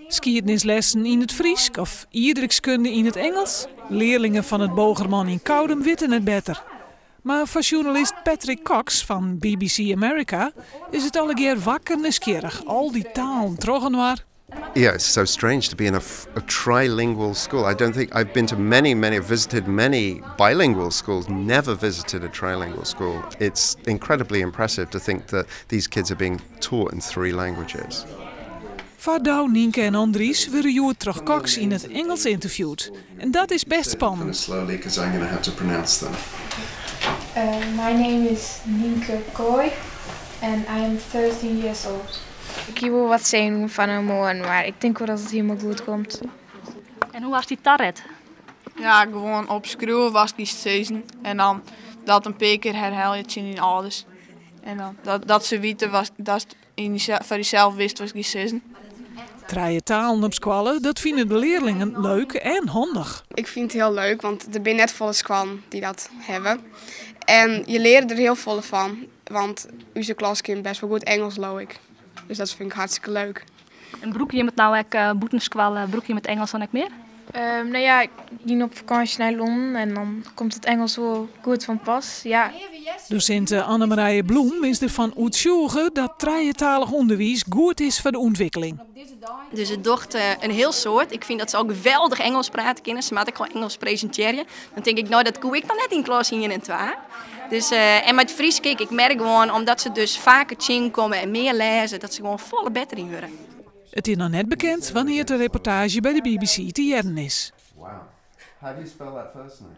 Skiednislessen yn it Frysk of ierdrykskunde yn it Ingelsk? Learlingen fan it Bogerman yn Koudum witte it better. Mar foar sjoernalist Patrick Cox fan BBC America is it allegear wakker nijsgjirrich, al dy talen trochinoar. Yeah, it's so strange to be in a trilingual school. I don't think I've been to many, many, visited many bilingual schools, never visited a trilingual school. It's incredibly impressive to think that these kids are being taught in three languages. Foar Dou, Nynke en Andries wurde hjoed troch Cox yn it Ingelsk ynterviewd. En dat is bêst spannend. Slowly, because I'm going to have to pronounce them. My name is Nynke Kooi and I am 13 years old. Ik hie wol wat senuwen fan 'e moarn, mar ik tink wol dat it hielendal goed komt. En hoe hast dy taret? Ja, gewoan opskriuwe watst giest sizzen. En dan dat in pear kear herhelje tsjin dyn âlders. En dan dat se witte datst foar dysels witst watst giest sizzen. Trije talen op skoalle, dat fine de learlingen leuk en handich. Ik fyn it hiel leuk, want der binne net folle skoallen dy't dat hawwe. En je leare der hiel folle fan, want ús klas kin bêst wol goed Ingelsk, leau ik. Dus dat fyn ik hartstikke leuk. En brûke jim it no ek bûten skoalle, brûke jim it Ingelsk dan ek mear? No ja, ik gie op fakânsje nei Londen en dan komt it Ingelsk wol goed fan pas. Ja. Dosinte Annemarije Bloem is derfan oertsjûge dat trijetalich ûnderwiis goed is foar de ûntwikkeling. Dus it docht in hiel soad. Ik fyn dat se al geweldich Ingelsk prate kinne. Se moatte ek al Ingelsk presintearje. Dan tink ik, no dat koe ik noch net yn klas ien en twa. Dus, en mei it Frysk ek. Ik merk gewoan, omdat se dus faker tsjinkomme en mear lêze, dat se gewoan folle better yn wurde. It is noch net bekend wannear't de reportaazje by de BBC te hearren is. Wow. How do you spell that first name?